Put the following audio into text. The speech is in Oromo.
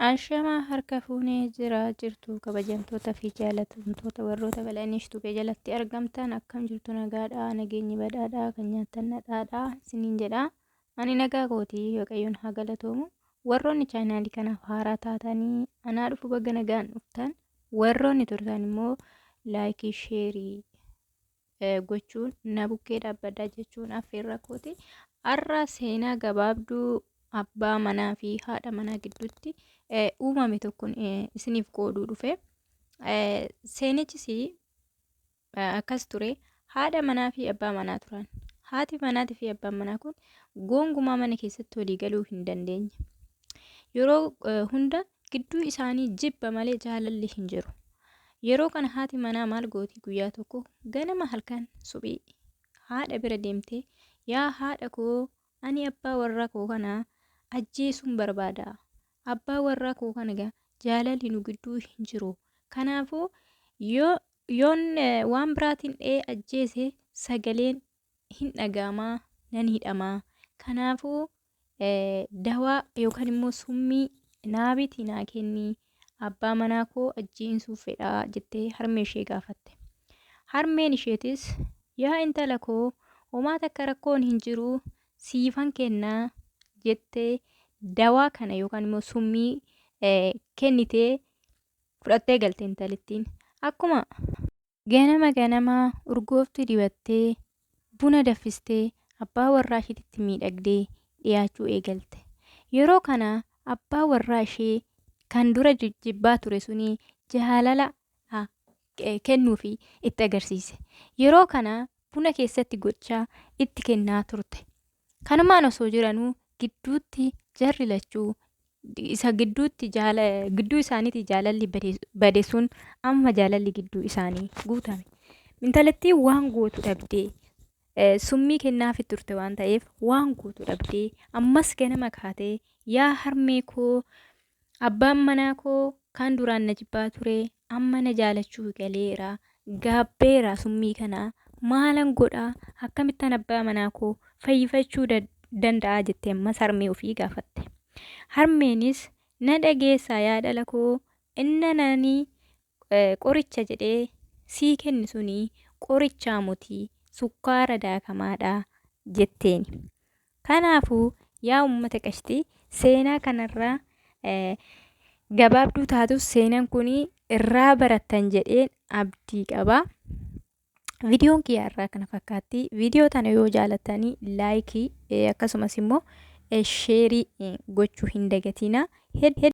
Ashamaa harka fuunee jira jirtu kabajamtoota fi jaalatamtoota warroota Balaanesh Tube jalatti argamtan, akkam jirtu? Nagaadha, nageenyi badhaadha, kan nyaattan nadhaadha isiniin jedha. Ani nagaa kootii, Waaqayyoon haa galatoomu. Warroonni chaanaalii kanaaf haaraa taatanii anaa dhufu, baga nagaan dhuftan. Warroonni turtan immoo like, share gochuun na bukkee dhaabbadhaa jechuun affeerra kooti. Har'a seenaa gabaabduu abbaa manaa fi haadha manaa gidduutti uumame tokkoon isiniif qooduu dhufe. Seenichis akkas ture. Haadha manaa fi abbaa manaa turan. Haati manaatii fi abbaan manaa kun gonkumaa mana keessatti walii galuu hin dandeenye. Yeroo hunda gidduu isaanii jibba malee jaalalli hin jiru. Yeroo kana haati manaa maal gooti? Guyyaa tokko ganama halkan suphii haadha bira deemtee, "Yaa haadha koo, ani abbaa warraa koo kana ajjeesuun barbaada. Abbaa warraa koo kana jaalalli nu gidduu hin jiru. Kanaafuu yoo yoon waan biraatiin dha'ee ajjeese sagaleen hin dhaga'amaa, nan hidhamaa. Kanaafuu dawaa yookaan immoo summii naa biti, naa kenni, abbaa manaa koo ajjeessuuf fedhaa," jettee harmee ishee gaafatte. Harmeen isheetis, "Yaa intala koo, homaa takka rakkoon hin jiru, siifan kennaa," jettee dawaa kana yookaan immoo summii kennitee fudhattee galte intalittiin. Akkuma ganama ganamaa urgooftuu dibattee, buna daffistee, abbaa warraa isheetitti miidhagdee dhiyaachuu eegalte. Yeroo kana abbaa warraa ishee kan dura jibbaa ture suni jaalala kennuufi itti agarsiise. Yeroo kana buna keessatti gochaa itti kennaa turte. Kanumaan osoo jiranuu gidduutti jarri lachuu isa gidduutti jaala gidduu isaaniitti jaalalli bade sun amma jaalalli gidduu isaanii guutame. Intalattiin waan gootu dhabdee, summii kennaafi turte waan ta'eef waan gootu dhabdee, ammas ganama kaatee, "Yaa harmee koo, abbaan manaa koo kan duraan na jibbaa ture amma na jaalachuu galeera, gaabbeera, summii kana maalan godhaa? Akkamittan abbaa manaa koo fayyifachuu danda'a?" jettee ammas harmee ofii gaafatte. Harmeenis, "Na dhageessaa yaa dhala koo, inna nani qoricha jedhee sii kenni suni qorichaa muti, sukkaara daakamaadha," jetteeni. Kanaafuu yaa uummata qashtii, seenaa kanarraa gabaabduu taatus seenaan kun irraa barattan jedheen abdii qaba. Viidiyoon kiyya irraa kana fakkaatti. Viidiyoo tana yoo jaalattanii like, akkasumas immoo share gochuu hin dagatinaa.